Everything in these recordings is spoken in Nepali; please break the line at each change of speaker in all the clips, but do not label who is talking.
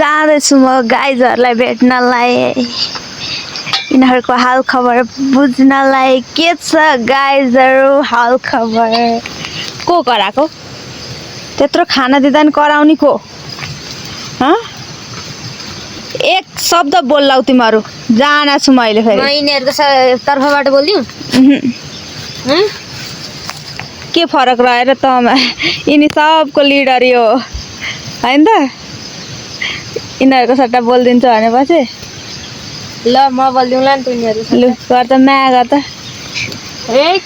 जाँदैछु म गाईहरूलाई भेट्नलाई, यिनीहरूको हाल खबर बुझ्नलाई। के छ गाईहरू हाल खबर? को कराएको? त्यत्रो खाना दिँदा नि कराउने को? एक शब्द बोल्लाउ तिमीहरू, जाना छु मैले फेरि।
म यिनीहरूको तर्फबाट बोलिदिउँ?
के फरक रहेर त? यिनी सबको लिडर यो होइन त? यिनीहरूको सट्टा बोलिदिन्छ भनेपछि
ल म बोलिदिउँला नि त यिनीहरू।
लु गर त, माया गर त।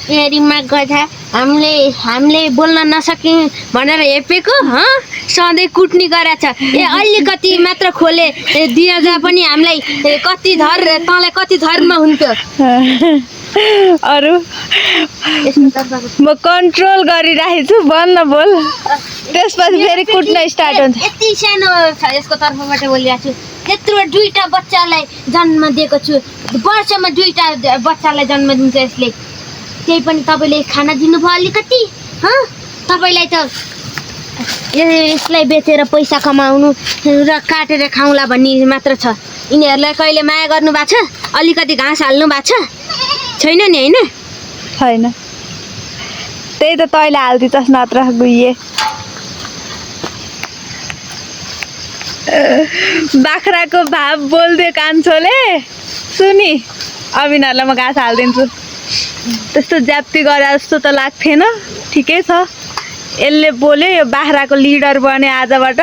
तेरीमा गधा हामीले बोल्न नसक्यौँ भनेर हेपेको सधैँ कुट्नी गरेछ। अलिकति मात्र खोले दिँदा पनि हामीलाई तँलाई कति धर्म हुन्थ्यो।
अरू म कन्ट्रोल गरिराखेको छु, बोल्न बोल, त्यसपछि फेरि कुट्न स्टार्ट हुन्छ।
यति सानो छ यसको तर्फबाट बोलिरहेको छु। त्यत्रो 2टा बच्चालाई जन्म दिएको छु, वर्षमा 2टा बच्चालाई जन्म दिन्छ यसले। त्यही पनि तपाईँले खाना दिनुभयो अलिकति। तपाईँलाई त यसलाई बेचेर पैसा कमाउनु र काटेर खाउँला भन्ने मात्र छ। यिनीहरूलाई कहिले माया गर्नु भएको छ? अलिकति घाँस हाल्नु भएको छ? छैन नि होइन?
छैन, त्यही त तैँले हालिदिन्छस् नत्र गुइए। बाख्राको भाव बोल्दियो कान्छोले, सुनि अब यिनीहरूलाई म घाँस हालिदिन्छु। त्यस्तो ज्याप्ती गरे जस्तो त लाग्थेन। ठिकै छ, यसले बोल्यो, यो बाख्राको लिडर बन्यो आजबाट।